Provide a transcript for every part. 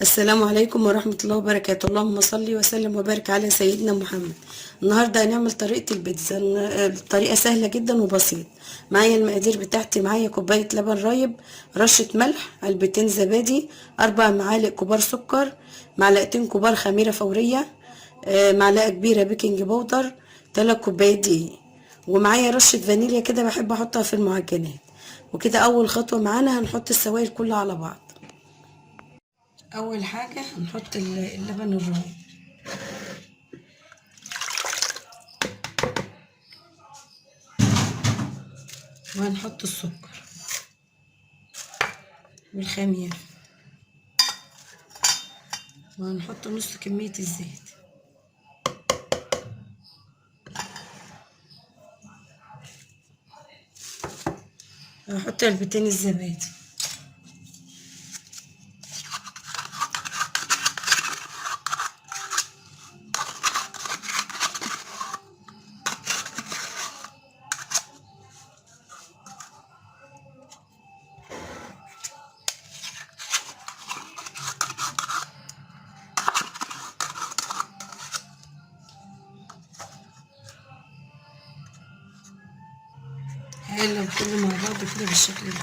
السلام عليكم ورحمة الله وبركاته. اللهم صل وسلم وبارك على سيدنا محمد. النهاردة هنعمل طريقة البيتزا، الطريقة سهلة جدا وبسيطة. معايا المقادير بتاعتي، معايا كوباية لبن رايب، رشة ملح، علبتين زبادي، 4 معالق كبار سكر، معلقتين كبار خميرة فورية، معلقة كبيرة baking powder، 3 كوبايات دقيق، ومعايا رشة فانيليا كده بحب احطها في المعجنات. وكده اول خطوة معانا هنحط السوائل كلها على بعض. اول حاجة هنحط اللبن الرايب، وهنحط السكر والخميرة، وهنحط نص كمية الزيت. هحط علبتين الزبادي، هقلب كله مع بعض كده بالشكل ده.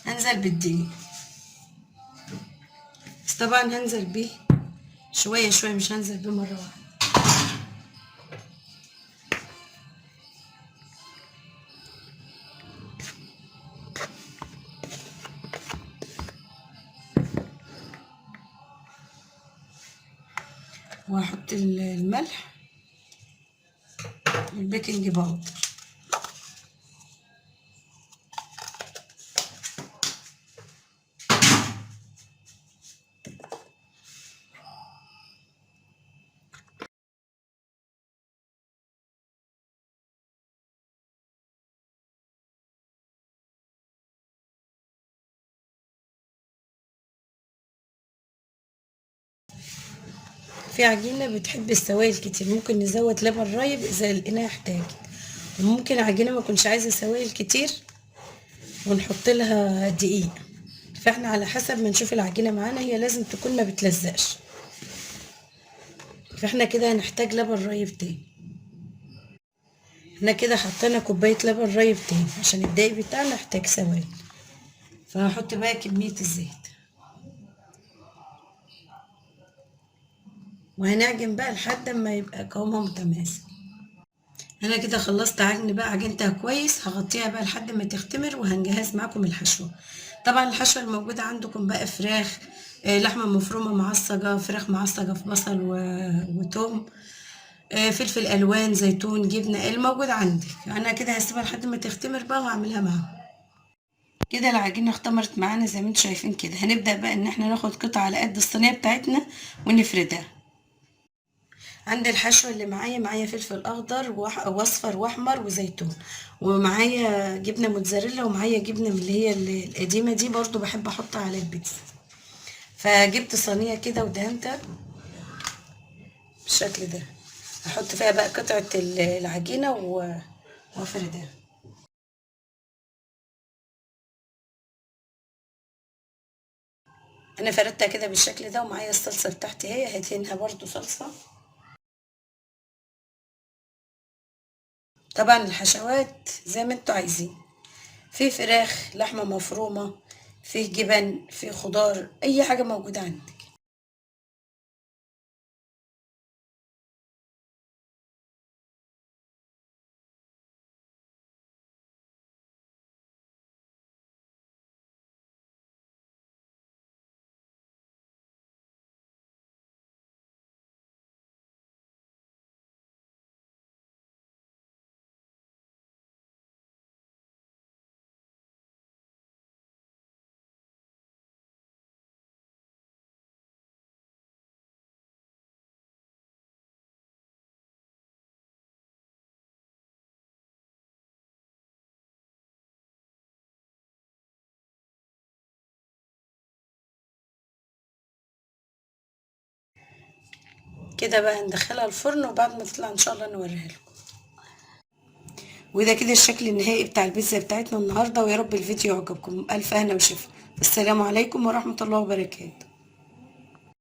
هنزل بالدقيق، بس طبعا هنزل بيه شوية شوية، مش هنزل بيه مرة واحدة. وهحط الملح وال baking powder، في عجينة بتحب السوائل كتير ممكن نزود لبن رايب إذا لقيناها احتاجت، وممكن عجينة ما كنتش عايزة سوائل كتير ونحط لها دقيق. فاحنا على حسب ما نشوف العجينة معانا، هي لازم تكون ما بتلزقش. فاحنا كده هنحتاج لبن رايب تاني. احنا كده حطينا كوباية لبن رايب تاني عشان الدقيق بتاعنا احتاج سوائل. فهحط بقى كمية الزيت، وهنعجن بقى لحد ما يبقى قوامها متماسك. انا كده خلصت عجن بقى، عجنتها كويس. هغطيها بقى لحد ما تختمر، وهنجهز معاكم الحشوه. طبعا الحشوه الموجودة عندكم بقى فراخ، لحمه مفرومه معصجه، فراخ معصجه في بصل وتوم، فلفل الوان، زيتون، جبنه، الموجود عندك. انا كده هسيبها لحد ما تختمر بقى وهعملها معاهم. كده العجينة اختمرت معانا زي ما انتم شايفين كده. هنبدا بقى ان احنا ناخد قطعه على قد الصينية بتاعتنا ونفردها. عندي الحشوه اللي معايا، معايا فلفل اخضر واصفر واحمر وزيتون، ومعايا جبنه موتزاريلا، ومعايا جبنه من اللي هي القديمة دي برضو بحب احطها على البيتزا. فجبت صينية كده ودهنتها بالشكل ده. هحط فيها بقى قطعه العجينة وافردها. انا فردتها كده بالشكل ده، ومعايا الصلصه بتاعتي اهي، هدهنها برضو صلصه. طبعا الحشوات زي ما انتوا عايزين، في فراخ، لحمه مفرومه، في جبن، في خضار، اي حاجة موجودة عندك. كده بقى ندخلها الفرن، وبعد ما تطلع ان شاء الله نوريها لكم. وده كده الشكل النهائي بتاع البيتزا بتاعتنا النهارده، ويا رب الفيديو يعجبكم. الف هنا وشفا. السلام عليكم ورحمة الله وبركاته.